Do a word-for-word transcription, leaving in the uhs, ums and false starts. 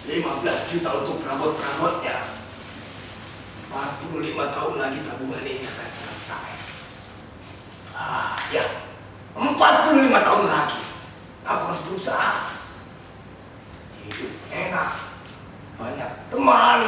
Lima belas juta untuk perabot-perabotnya. Empat puluh lima tahun lagi tabungan ini akan selesai. Ah, ya, empat puluh lima tahun lagi. Aku harus berusaha. Hidup enak, banyak teman,